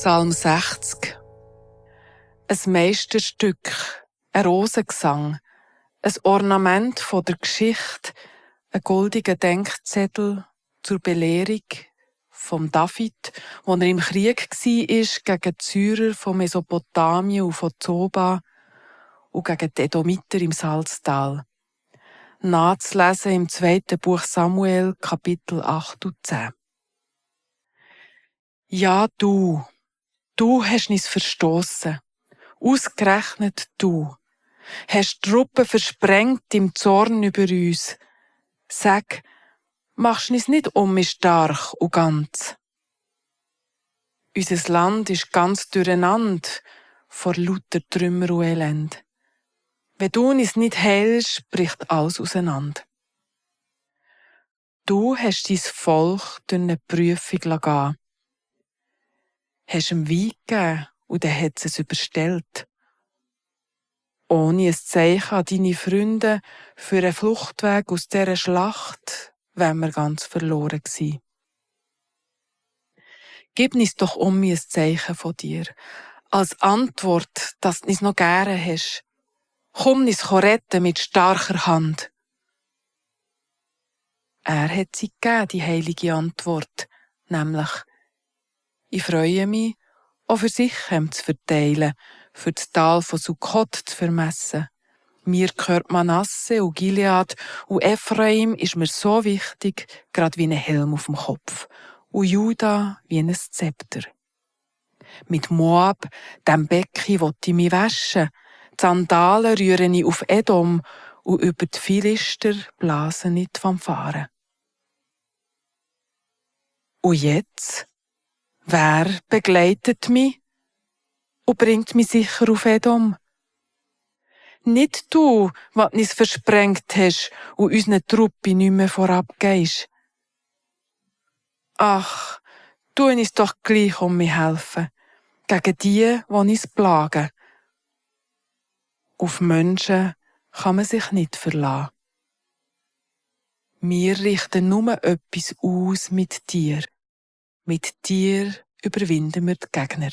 Psalm 60. Ein Meisterstück, ein Rosengesang, ein Ornament von der Geschichte, ein goldiger Denkzettel zur Belehrung vom David, wo er im Krieg war gegen die Syrer von Mesopotamien und von Zoba und gegen die Edomiter im Salztal. Nachzulesen im 2. Buch Samuel, Kapitel 8 und 10. Ja, du hast uns verstossen. Ausgerechnet du. Hast die Truppen versprengt im Zorn über uns. Sag, machst uns nicht stark und ganz. Unser Land ist ganz durcheinander vor lauter Trümmer und Elend. Wenn du uns nicht heilst, bricht alles auseinander. Du hast dein Volk durch eine Prüfung gehen. Hast ihm Wein gegeben und dann hat es überstellt. Ohne ein Zeichen an deine Freunde für einen Fluchtweg aus dieser Schlacht wären wir ganz verloren gewesen. Gib uns doch ein Zeichen von dir, als Antwort, dass du uns noch gerne hast. Komm uns retten mit starker Hand. Er hat sie gegeben, die heilige Antwort, nämlich: Ich freue mich, auch für Sichem zu verteilen, für das Tal von Sukkot zu vermessen. Mir gehört Manasse und Gilead und Ephraim ist mir so wichtig, grad wie ein Helm auf dem Kopf. Und Juda wie ein Zepter. Mit Moab, dem Becken, will ich mich waschen. Die Sandalen rühre ich auf Edom und über die Philister blase ich die Fanfaren. Und jetzt? Wer begleitet mich und bringt mich sicher auf Edom? Nicht du, was uns versprengt hast und unseren Truppen nicht mehr vorabgehst. Ach, tu uns doch gleich mich helfen, gegen die uns plagen. Auf Menschen kann man sich nicht verlassen. Wir richten nur etwas aus mit dir. Mit dir überwinden wir die Gegner.